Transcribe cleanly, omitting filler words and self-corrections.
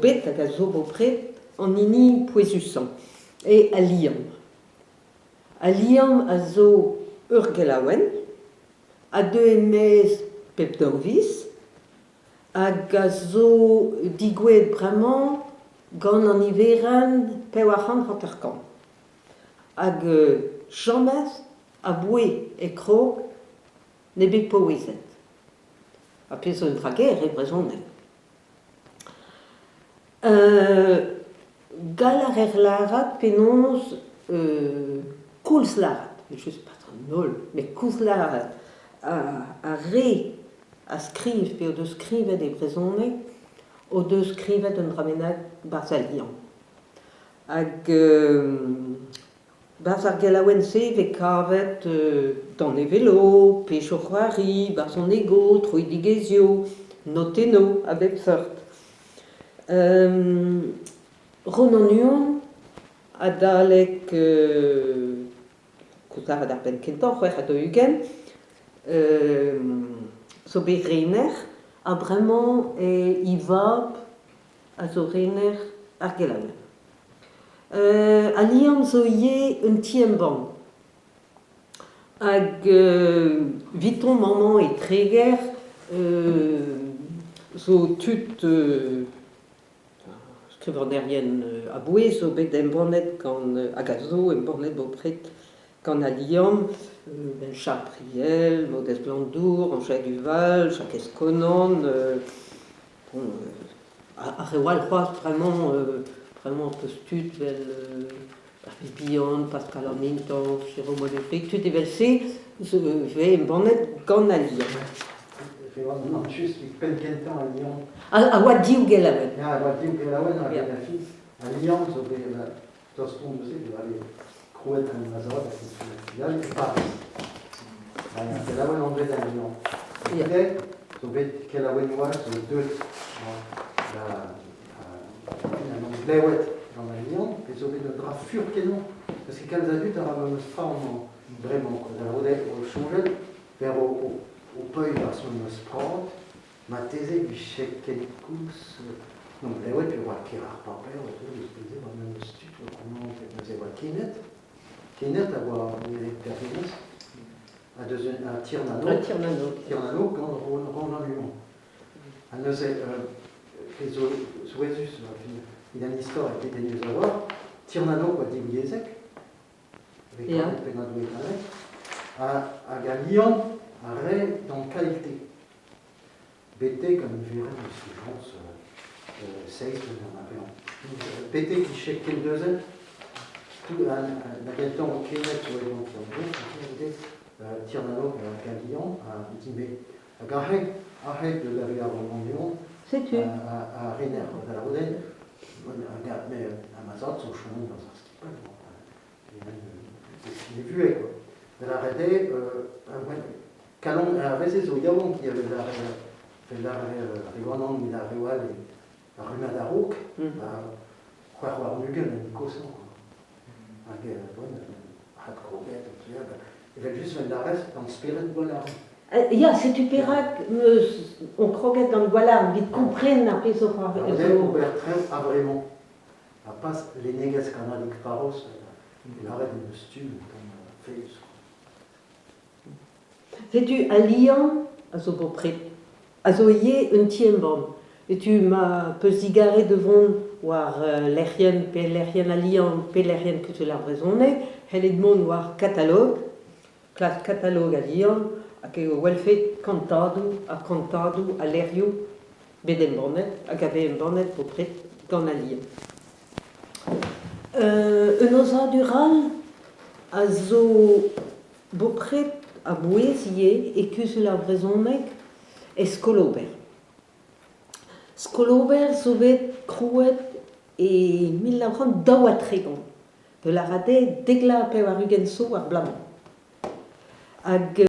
Bet hag a zo bepred an hini pouezusañ eo Al Liamm. Al Liamm a zo ur gelaouenn a deu e-maez pep daou viz hag a zo degouezhet bremañ gant an niverenn 450. Hag james aboae e krog n'eo bet paouezet. Ar pezh zo un dra gaer e brezhoneg. Gall a rer lârat penaos koulz lârat, just pas an holl, met koulz lârat ar re a skriv pe o deus skrivet e brezhoneg o deus skrivet un dra bennak 'barzh Al Liamm. Hag 'barzh ar gelaouenn-se e vez kavet danevelloù, pezhioù-c'hoari, barzhonegoù, troidigezhioù, notennoù a bep seurt. Ronan Huon adalek koulz lâret ar penn kentañ, 46, zo bet rener ha bremañ eo e vab a zo rener ar gelaouenn. Al Liamm zo ivez un ti-embann hag 'vitomp amañ e Treger zo tud skrivagnerien a-bouez zo bet embannet gant hag a zo embannet bepred gant Al Liamm, Charles Priel, Maodez Glanndour, Anjela Duval, Jakez Konan, bon ar reoù all c'hoazh vraiment vraiment peus tud 'vel Hervé Bihan, Pascal an Intañv, Jérôme Olefric, tud evel-se zo vez embannet gant Al Liamm. Just penn kentañ Al Liamm. A oa div gelaouenn. Ya, a oa div gelaouenn hag a fin Al Liamm zo bet tost on neuze bet krouet gant ma zad hag e Paris. Ar gelaouenn anvet Al Liamm. Goude zo bet kelaouennoù all zo deuet da klevet gant Al Liamm pe zo bet un dra fur-kenañ parce que kalz a dud a ra memes tra amañ bremañ da lavarout eo o soñjal per o peuiñ ar memes prad Marteze 'vije kenkoulz n'omp klevet pe oa ker ar paper et tout ouzhpenn-se oa memes tud o komañs neuze oa Kened. Kened a oa Pervenez ha deus un ha Tirnano. Ha Tirnano. Tirnano gant Ronan Huon. Ha neuze pezh zo souezhus evit an istor e dedennus a-walc'h, Tirnano oa divyezhek, vez kavet pennadoù e galleg, hag al liamm a rae gant KLT. Betek an niverenn eus fijañs seizh an aveañ. Betek e kendeuzet da gentañ kened zo edan Tirnano, Tirnano hag al Liamm ha Dime. Hag aze, aze deus da vezañ an Liamm. Setu. A rener da lavarout eo, ha ma zad zo chomet dans ar skipailh. Ne vuhez quoi. Da lâret eo, kalon ar re-se zo yaouank ivez vel ar re Ronan evit ar reoù all ar rummad a-raok, 26 en kosañ quoi. Hag bon, adkroget evel-just vel lârez gant spered Gwalarn. Ya, setu perak 'meus on kroget gant Gwalarn evit kompren ar pezh zo c'hoarvezet. Ober traoù a-vremañ. Ha pas lennegezh kannadig Paros, lâret en eus tu un tamm faezh quoi. Setu Al Liamm a zo bepred, a zo ivez un ti-embann. Setu ma peus digarez da vont war lec'hienn pe lec'hienn Al Liamm pe lec'hienn Kuzul ar Brezhoneg, c'hellit mont war katalog, klask katalog Al Liamm hag e welfet kantadoù ha kantadoù a lec'hioù bet embannet hag a vez embannet bepred gant Al Liamm. Un aozadur all a zo bepred a-bouez ivez e Kuzul ar Brezhoneg e Skol-Ober. Skol-Ober zo bet krouet e 1932, da lâret eo dek vloaz ha 80 zo ar bloaz-mañ. Hag